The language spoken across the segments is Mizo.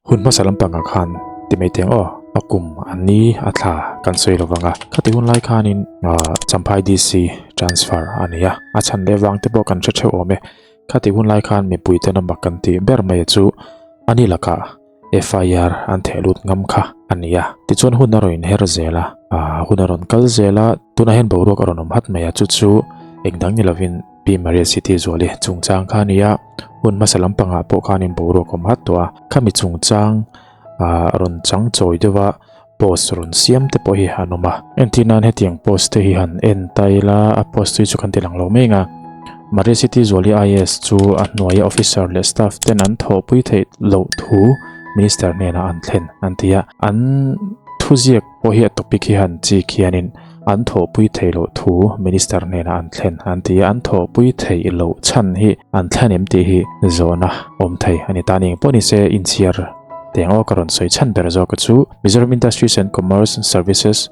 Hun hmasa lampangah khan ti mai teng aw, a kum a ni a thla kan sawi lo vang a, khati hun lai khanin Champhai DC transfer a ni a, a chhan leh vang te pawh kan hre theuh awm e. Khati hun lai khan mipui ten a mak kan tih ber mai chu a ni lakah FIR an theh lut ngam kha a ni a. Tichuan hun a rawn inher zel a, hun a rawn kal zel a, tunah hian boruak a rawn awm hat mai a, chu chu engdang ni lovin Pi Maria City Zuali chungchang kha a ni a, hun hmasa lampangah pawh khanin boruak awm hat tawh a, khami chungchang ah rawn chang chawi deuh a post rawn siam te pawh hi an awm a. Entir nan hetiang post te hi han en ta ila a post hi chu kan ti lang lo mai ang a, Maria City Zuali IAS chu a hnuaia officer leh staff ten an thawhpui theih loh thu minister hnenah an thlen an ti a, an thuziak pawh hi a topic hi han chik hianin An thawhpui theih loh thu Minister hnenah an thlen an ti a, an thawhpui theih loh chhan hi an thlen em tih hi zawhna awm thei a ni ta ni. Engpawh nise inchhiar teng aw ka rawn sawi chhan ber zawk chu Mizoram Industries and Commerce Services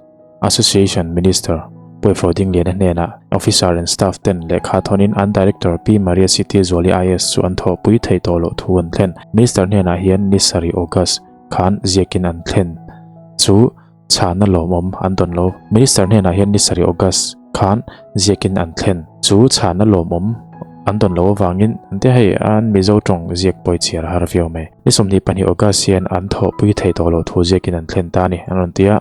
Association Minister Puaifo Dingliana hnenah Officer and Staff ten lehkha thawnin an Director Pi Maria Siti Zuali IAS chu an thawhpui theih tawh loh thu an thlen. Minister hnenah hian ni sarih August khan ziakin an thlen chu Chhana lawmawm an dawn lo. Minister hnenah hian ni sarih August khan ziakin an thlen. Chu chhana lawmawm an dawn lo avangin an ti hei an Mizo tawng ziak pawi chhiar a har viau mai. Ni 22 August hian an thawhpui thei tawh loh thu ziakin an thlen ta a ni an rawn ti a.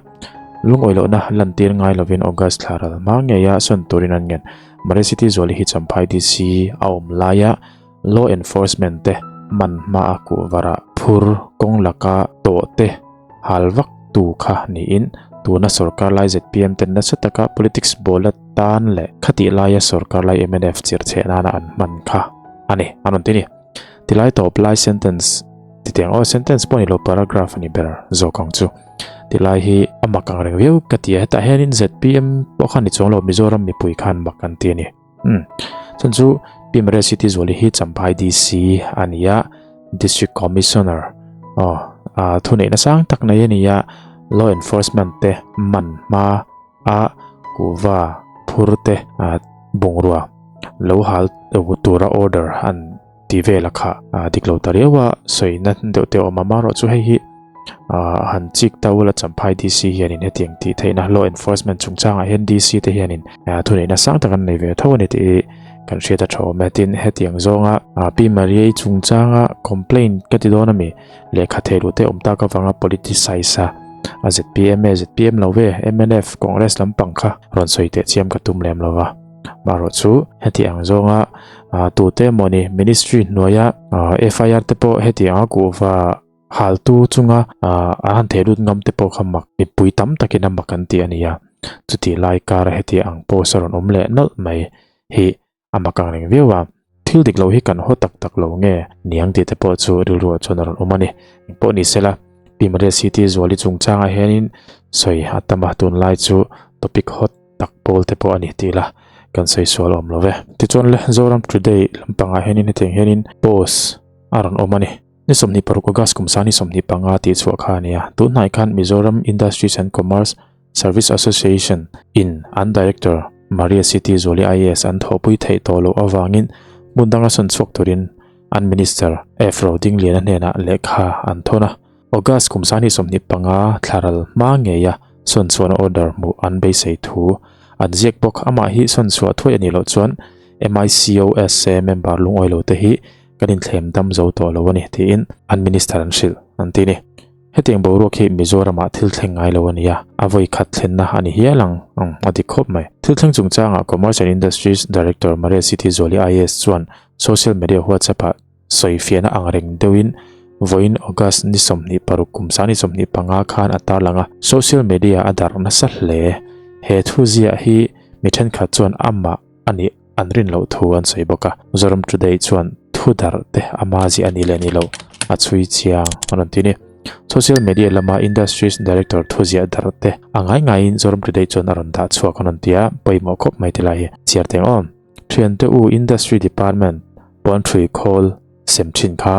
Lungawi lohna lantir ngai lovin August thla ral hma ngeia sawn turin an ngen. Mare City Zuali hi Champhai DC a awm laia Law enforcement te man hma a kuhvarah phur kawng laka tawh te hal vak tu kha niin tuna sorkar lai zpm ten nasa taka politics ball a tan leh khatih laia sorkar lai mnf chirhcheh nana an hman kha a ni an rawn ti ni. Tilai tawp lai sentence titiang aw sentence pawh ni lo paragraph a ni ber zawk ang chu. Tilai hi a mak ang reng viau ka ti a hetah hianin zpm pawh kha ni chuang lo Mizoram mipui khan mak an ti a ni. Umm chuan chu Pi Maria City Zuali hi Champhai DC a ni a, District Commissioner aw ah thuneihna sang tak nei a ni a, Law Enforcement te man hma a kuhva phur te ah bungrua lo hal tura order an ti vel a kha ah dik lo ta riau a sawina deuh te a awm a amaherawhchu hei hi ah han chik ta ula Champhai DC hianin hetiang tih theihna law enforcement chungchangah hian DC te hianin ah thuneihna sang tak an nei ve tho a ni tih hi kan hriat a tha awm e tin hetiang zawnga ah Pi Maria-i chungchanga complaint ka ti dawn a mi lehkha thei luh te awm tak avanga politicize a a zpm e zpm lo ve mnf Congress lampang kha rawn sawi teh chiam ka tum lem lo va. Marawh chu heti ang zawnga tute emawni ministry hnuaia FIR te pawh heti anga kuhva haltu chunga an han theh lut ngam te pawh kha mak mipui tam takin a mak an ti a ni a. Chutih lai kara heti ang post a rawn awm leh nawlh mai hi a mak ang reng viau a. Thil dik lo hi kan haw tak tak lo nge niang tih te pawh chu rilruah chuan a rawn awm a ni. Engpawh ni sela Pi Maria City Zuali chungchangah hianin sawi a tam a, tunlai chu topic hot tak pawl te pawh a ni tih la kan sawi sual awm lo ve. Tichuan le Zoram Today lampangah hianin hetiang hianin post a rawn awm a ni. Ni 26 August kum sang ni 25 tih chhuah kha a ni a. Tunhnai khan Mizoram Industries and Commerce Service Association in an Director Maria City Zuali IAS an thawhpui theih tawh loh avangin hmun danga sawn chhuak turin an Minister F Rodingliana hnenah lehkha an thawn a. August kum sang ni 25 thlaral hma ngeia sawn chhuahna order hmuh an beisei thu an ziak bawk. Amah hi sawn chhuah thuai a nih loh chuan MICOSA member lungawi lo te hi kan inthlem dam zo tawh lo a ni tiin an Minister an hrilh an ti a ni. Hetiang boruak hi Mizoramah thil thleng ngai lo a ni a, a vawi khat thlenna a ni hial ang, ang a dik khawp mai. Thil thleng chungchangah Commerce and Industries Director Maria Sithi Zuali IAS chuan social media WhatsApp-ah sawifiahna ang reng deuhin vawiin August ni 26 kum 2025 khan a tarlang a, social media a darh nasa hle. He thu ziah hi mi thenkhat chuan amah a nih an rin loh thu an sawi bawk a, Zoram Today chuan thu darh te ama ziah a ni leh ni lo a chhui chiang a rawn ti a ni. Social media lama Industries Director thu ziah darh te a ngai ngaiin Zoram Today chuan a rawn dah chhuak a rawn ti a, pawimawh khawp mai ti lai hi chhiar teng aw. Thiante u Industry Department puan ṭhui khawl sem ṭhin kha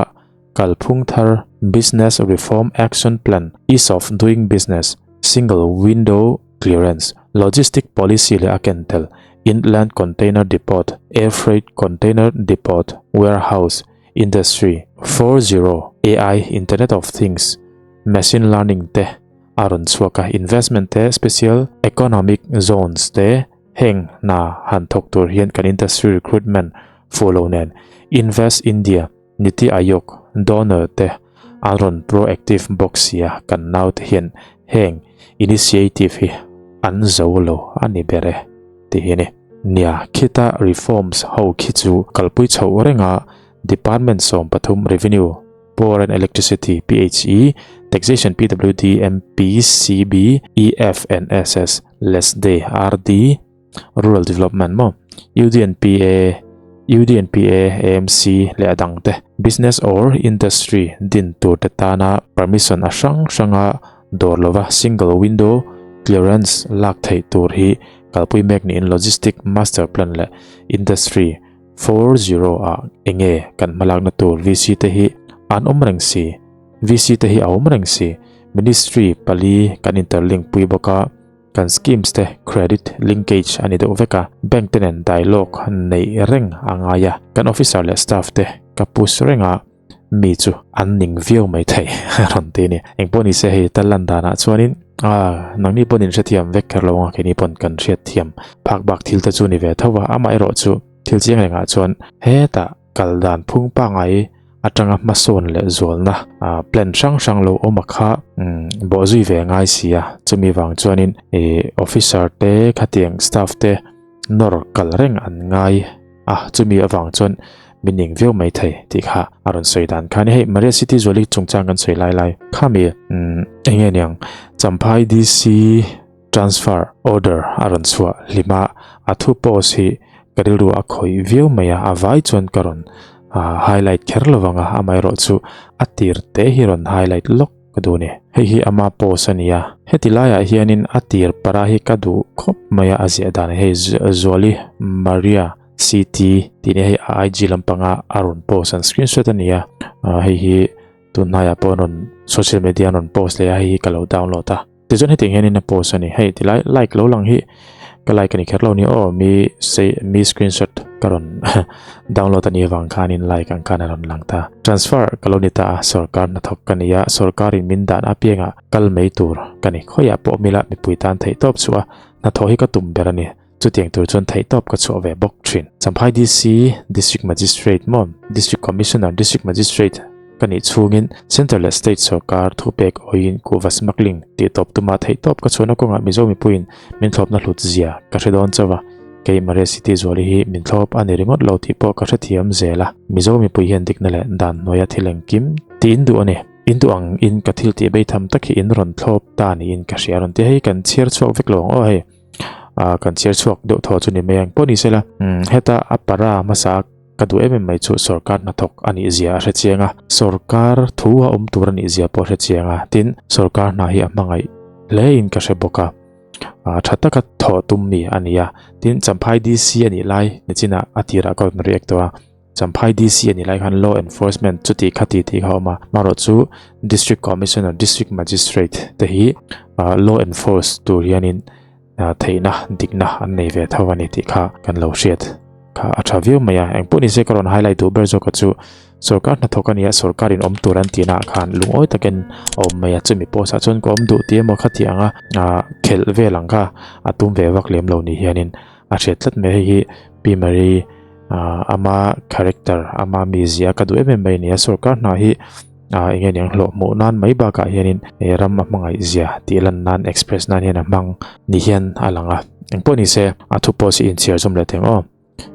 kalphung thar Business Reform Action Plan, Ease of Doing Business, Single Window Clearance, Logistic Policy leh a ken tel, Inland Container Depot, Air Freight Container Depot, Warehouse, Industry 40. AI, Internet of Things, Machine Learning te a rawn chhuak a, investment te, Special Economic Zones te heng hna han thawk tur hian kan industry recruitment fuh lo nen Invest India, Niti Aayog, donor te an rawn proactive bawk sia kan naute hian heng initiative hi an zo lo a ni ber e tih hi a ni. Nia, khita reforms ho khi chu kalpui chhoh renga Department 13 Revenue, Power and Electricity, PHE, Taxation, PWD, MPCB, EF and SS, LESDE, RD, Rural Development maw, UDNPA, UDNPA, AMC leh a dang te. Business or Industry din tur te tana permission a hrang hranga dawr lova single window clearance lak theih tur hi kalpui mek niin Logistic Master Plan leh Industry 4.0 ah enge kan hmalakna tur VC te hi an awm reng si, VC te hi a awm reng si, Ministry pali kan interlink pui bawk a, kan schemes te credit linkage a ni deuh vek a, bank te nen dialogue neih reng a ngai a, kan officer leh staff te ka push reng a, mi chu an ning viau mai thei a rawn ti a ni. Engpawh ni se hei tal lan danah chuanin ah nangni pawn in hrethiam vek kher lo ang a, keini pawn kan hriatthiam phak bak thil te chu ni ve tho a, amaherawh chu thil chiang rengah chuan hetah kal dan phung pangngai atanga hmasawn leh zualna ah plan hrang hrang lo awm a kha umm bawhzui ve ngai si a, chumi vang chuanin ih officer te khatiang staff te nawr kal reng an ngai a, chumi avang chuan min ning viau mai thei tih kha a rawn sawi dan kha a ni. Hei Maria City Zuali chungchang kan sawi lai lai kha mi umm eng nge niang Champhai DC transfer order a rawn chhuah hlim a, a thu post hi ka rilru a khawih viau mai a, a vai chuan ka rawn highlight kher lo vang a, amaherawh chu a tir te hi rawn highlight lawk ka duh a ni. Hei hi ama post a ni a, heti laiah hianin a tir para hi ka duh khawp mai a, a ziah dan hei Zuali Maria CT tih ni hei a IG lampanga a rawn post an screenshot a ni a, hei hi tunhnaiah pawh an rawn social media an rawn post leh a, hei hi ka lo download a. Tichuan hetiang hianin a post a ni, hei tilai like lo lang hi ka like a ni kher lo ni aw mi sei mi screenshot ka rawn download a nih avang khanin like ang khan a rawn lang ta. Transfer ka lo ni ta a, sorkar hnathawk ka ni a, sorkarin min dan apiangah kal mai tur ka ni. Khawiah pawh mila mipui tan theihtawp chu a hnathawh hi ka tum ber a ni. Chutiang tur chuan theihtawp ka chhuah ve bawk thin. Champhai DC, District Magistrate maw, District Commissioner, District Magistrate ka nih chhungin Centre leh State sorkar thupek awiin kuhva smuggling tih tawp tuma theihtawp ka chhuahna kawngah Mizo mipuiin min thlawpna hlut zia ka hre dawn chauh a. Kei Maria City Zuali hi min thlawp a ni ringawt lo tih pawh ka hrethiam zel a. Mizo mipui hian dikna leh dan hnuaia thil engkim tih in duh a ni. In duh ang in ka thil tih beitham tak hi in rawn thlawp ta niin ka hria a rawn ti a. Hei kan chhiar chhuak vek lo ang aw hei. ah kan chhiar chhuak deuh thaw chu ni mai ang pawh ni sela umm heta a para hmasa ka duh em em mai chu sorkar hnathawk a nih zia a hre chiang a sorkar thu a awm tur a nih zia pawh a hre chiang a tin sorkar hna hi a hmangaih hle in ka hre bawk a ah tha taka thawh tum mi a ni a tin Champhai DC a nih lai nichinah a tirah ka rawn react tawh a. Champhai DC a nih lai khan Law Enforcement chuti khati tih kha a awm a, marawh chu District Commissioner, District Magistrate te hi Law Enforce tur hianin theihna, dikna an nei ve tho a ni tih kha kan lo hriat kha a tha viau mai a. Engpawh nise ka rawn highlight duh ber zawk a chu sorkar hnathawk a nia, sorkarin awm tur an tihna ah khan lungawi takin a awm mai a, chumi post ah chuan ka awm duh tih emaw khati anga khelh vel ang kha a tum ve vak lem lo ni hianin a hriat tlat mai hei hi Pi Marie ah ama character ama mizia ka duh em em mai a ni a sorkar hna hi ah eng nge niang hlawh hmuh nan mai bakah hianin he ram a hmangaih zia tih lan nan express nan hian a hmang ni hian a lang a engpawh ni se a thu post hi inchhiar zawm leh thei ang aw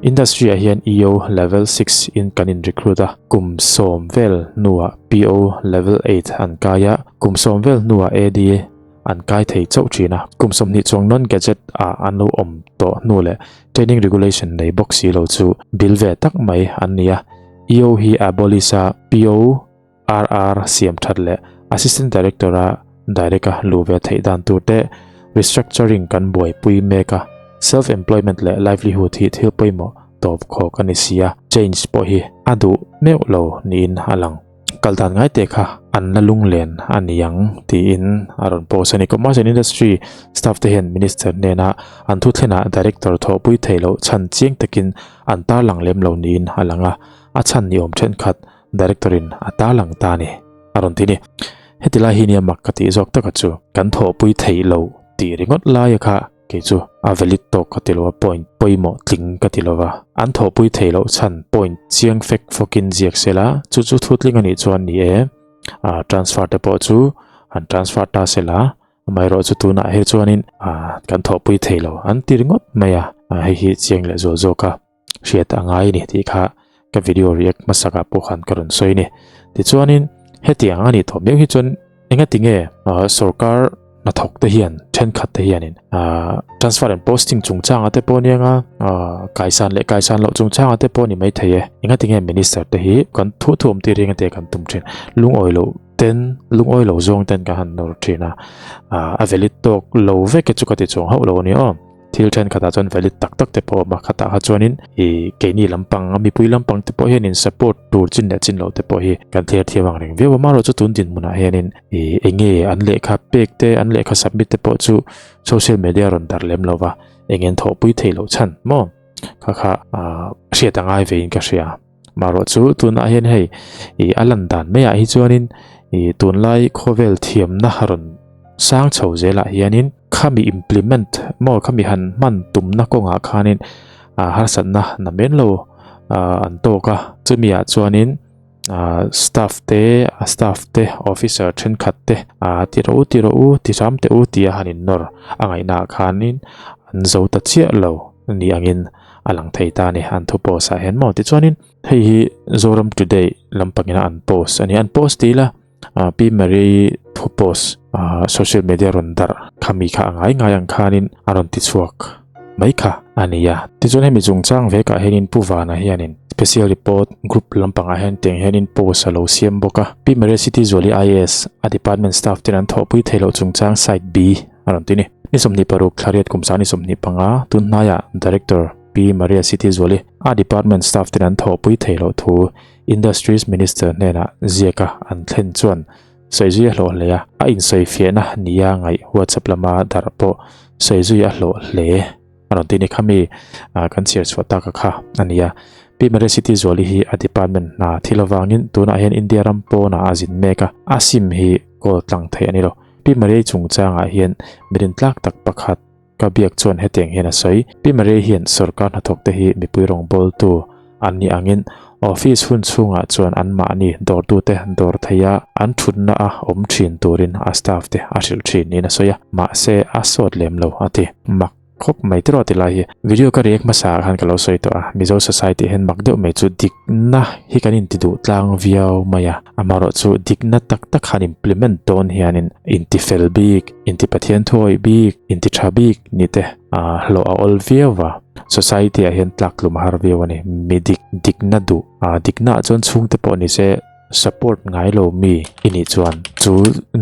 industry ah hian EO level 6 in kan in recruit a kum sawm vel hnuah PO level 8 an kai a kum sawm vel hnuah AD an kai thei chauh thin a. Kum 20 chuang non-gadget ah an lo awm tawh hnu leh training regulation nei bawk si lo chu bil ve tak mai an ni a. EO hi abolish a PORR siam that leh Assistant Director a direct a luh ve theih dan tur te restructuring kan buaipui mek a. Self-employment leh livelihood hi thil pawimawh tawp khawk a ni si a, change pawh hi a duh meuh lo niin a lang. Kal dan ngai te kha an la lunglen a ni ang tiin a rawn post a ni. Commerce and Industry staff te hian Minister hnena an thu thlenah Director thawhpui theih loh chhan chiang takin an tarlang lem lo niin a lang a, a chhan ni awm thenkhat. Director in a tarlang ta a ni, a rawn ti ni. Heti lai hi nia mak ka tih zawk taka chu kan thawhpui theih loh tih ringawt laia kha kei chu a valid tawk ka ti lo a, point pawimawh tling ka ti lo va. An thawhpui theih loh chhan point chiang fek fawkin ziak sela chu chu thu tling a nih chuan ni e, transfer te pawh chu han transfer ta sela Amaherawh chu tunah hi chuanin kan thawhpui thei lo an ti ringawt mai a, hei hi chiang leh zual zawk a hriat a ngai a ni tih kha ka video react hmasakah pawh khan ka rawn sawi a ni. Tichuanin hetiang a nih tawh miau hi chuan engati nge sorkar hnathawk te hian thenkhat te hianin transfer and posting chungchangah te pawh aniang a, kaisan leh kaisan loh chungchangah te pawh a ni maithei e. Engati nge minister te hi kan thu thu awm tir hi engati nge kan tum thin lungawi loh ten lungawi lo zawng ten ka han nawr thin a ah a valid tawk lo vek e chu ka ti chuang hauh lo a ni aw thil thenkhatah chuan valid tak tak te pawh a awm a khatah kha chuanin ih keini lampang a mipui lampang te pawh hianin support tur chin leh chin loh te pawh hi kan thlir thiam ang reng viau a marawh chu tun dinhmunah hianin ih eng nge an lehkha pek te an lehkha submit te pawh chu social media rawn darh lem lo va eng en thawhpui theih loh chhan maw kha kha ah hriat a ngai vein ka hria. Marawh chu tunah hian hei ih a lan dan maiah hi chuanin ih tunlai khawvel thiamna rawn sang chho zelah hianin khami implement maw khami han hman tumna kawngah khanin ah harsatna na men lo ah an tawk a chumi ah chuanin ah staff te a staff te officer thenkhat te ah ti rawh u ti rawh u ti hram teh u tia han innawr a ngaihna ah khanin an zo ta chiah lo ni angin. a lang thei ta a ni an thu post ah hian maw tichuanin hei hi Zoram Today lampangin a an post a ni an post tih ila ah Pi Mary thu post ah social media rawn darh khami kha a ngai ngai ang khanin a rawn ti chhuak mai kha a ni a tichuan hemi chungchang vekah hianin Pu Vana hianin special report group lampangah hian tiang hianin post a lo siam bawk a Pi Mary City Zuali IAS a department staff ten an thawhpui theih loh chungchang side B a rawn ti ni. Ni 26 Thlariat kum sang ni 25 tun hnaiah Director Pi Maria Siti Zuali a department staff ten an thawhpui theih loh thu Industries Minister hnenah ziaka an thlen chuan sawizui a hlawh hle a, a insawifiahna nia ngaih WhatsApp lama darh pawh sawizui a hlawh hle a rawn ti ni. Khami kan chhiar chhuah taka kha a ni a. Pi Maria Siti Zuali hi a department hna thil avangin tunah hian India ram pawnah a zin mek a, a sim hi call tlang theih a ni lo. Pi Maria chungchangah hian mirin tlak tak pakhat ka biak chuan hetiang hian a sawi, Pi Maria hian sorkar hnathawkte hi mipui rawngbawltu an nih angin office hun chhungah chuan anmahni dawrtute dawr theia an thutna a awm thin turin a staff te a hrilh thin niin a sawi a, mahse a sawt lem lo a ti. Mak Khawp mai tiraw ti lai hi. Video ka react hmasa ah khan ka lo sawi tawh a, Mizo society hian mak deuh mai chu dikna hi kan inti duh tlang viau mai a, amaherawh chu dikna tak tak khan implement dawn hianin inti fel bik, inti Pathian thuawih bik, inti tha bik ni te hlawh a awl viau va, society ah hian tlak tlum a har viau a ni. Mi dik, dikna duh, dikna ah chuan chhungte pawh ni se support ngai lo mi i nih chuan chu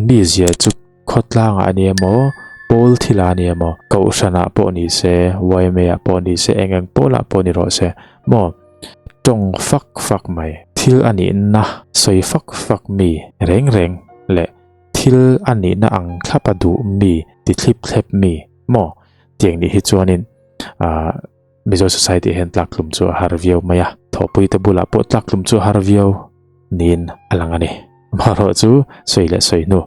mi zia chu Khawtlangah a ni emaw, pawl thilah a ni emaw, Kohhranah pawh ni se, YMA-ah pawh ni se, eng eng pawlah pawh ni rawh se maw, tawng fak fak mai, thil a nihna sawi fak fak mi reng reng leh thil a nihna ang thlapa duh mi, ti thlip thlep mi maw tiang nih hi chuanin aah Mizo society hian tlaktlum chu a har viau mai a, thawhpuite bulah pawh tlaktlum chu a har viau niin a lang a ni. Amaherawh chu sawi leh sawi hnu,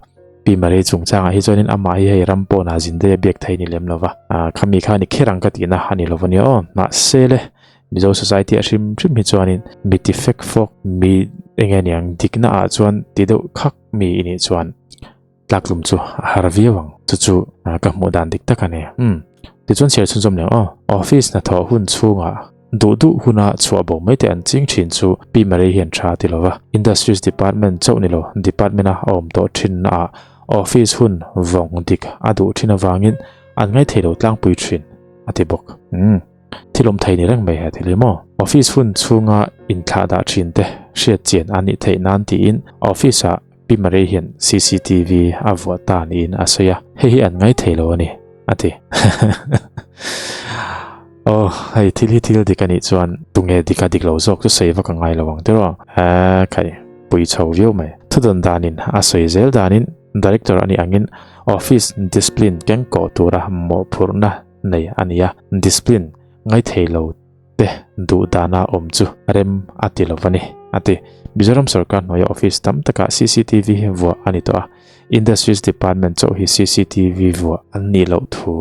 Pi Maria chungchangah hi chuanin amah hi hei ram pawnah zin daih a biak thei ni lem lo va, khami kha a ni kher ang ka tihna a ni lo va nia aw. Mahse le, Mizo society a hrim hrim hi chuanin mi ti fek fawk, mi eng nge niang dikna ah chuan ti deuh khak mi i nih chuan tlaktlum chu a har viau ang. Chu chu ka hmuh dan dik tak a ni. Umm, tichuan chhiar chhunzawm leh ang aw. Office hnathawh hun chhungah Duh duh huna chhuah bo mai te an ching thin chu Pi Maria hian tha ti lo va, Industries Department chauh ni lo, Department a awm tawh thin naah Office hun vawng dik a duh thin avangin an ngaithei lo tlangpui thin a ti bawk. Umm, thil awm thei ni reng mai he thil hi maw? Office hun chhunga inthlah dah thin te hriat chian a nih theih nan tiin Office ah Pi Maria hian cctv a vuah ta niin a sawi a, hei hi an ngaithei lo a ni, a ti. Aw, hei thil hi thil dik a nih chuan tunge dik a dik lo zawk chu sawi vak a ngai lo ang tiraw? Eee khai, pui chho viau mai. Thudawn danin a sawi zel danin Director a nih angin Office discipline keng kawh tura mawhphurhna nei a ni a, discipline ngaithei lo te duh dana awm chu rem a ti lo a ni. a ti. Mizoram sorkar hnuaia office tam takah cctv hi vuah a ni tawh a, Industries Department chauh hi cctv vuah an nih loh thu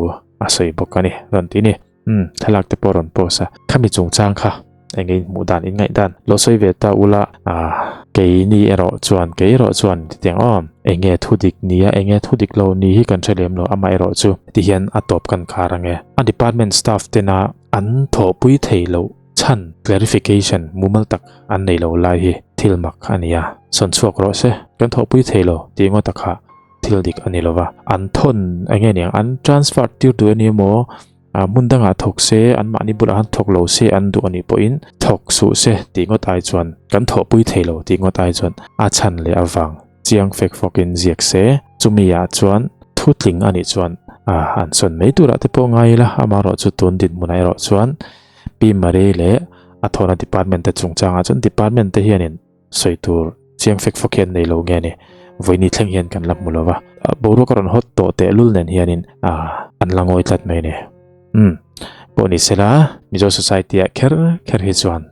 a sawi bawk a ni, rawn ti ni. Umm, thlalak te pawh rawn post a, khami chungchang kha eng in hmuh dan in ngaih dan lo sawi ve ta ula, ah, keini erawh chuan kei erawh chuan titiang aw, eng nge thu dik ni a, eng nge thu dik lo ni hi kan hre lem lo, amah erawh chu tihian a tawp kan khar ang e. A department staff tena an thawhpui thei loh chhan clarification mumal tak an nei lo lai hi thil mak a ni a, sawn chhuak rawh se, kan thawhpui thei lo tih ngawt a kha thil dik a ni lo va, an thawn eng nge niang an transfer tir duh a ni emaw ah hmun dangah thawk se an mahni bulah khan thawk lo se an duh a nih pawhin thawk suh se tih ngawt ai chuan kan thawhpui thei lo tih ngawt ai chuan a chhan leh avang chiang fek fawkin ziak se chumi ah chuan thu tling a nih chuan ah an sawn mai turah te pawh ngai ila amaherawh chu tun dinhmunah erawh chuan Pi Marie leh a thawhna department te chungchangah chuan department te hianin sawi tur chiang fek fawk hian nei lo nge ni vawiini thleng hian kan la hmu lo va boruak a rawn hawt tawh tehlul nen hianin ah an la ngawi tlat mai a ni umm pawh ni sela Mizo society ah kher kher hi chuan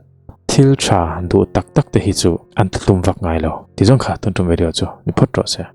thil tha duh tak tak te hi chu an tla tum vak ngai lo ti zawng kha tun tum video chu ni phawt rawh se.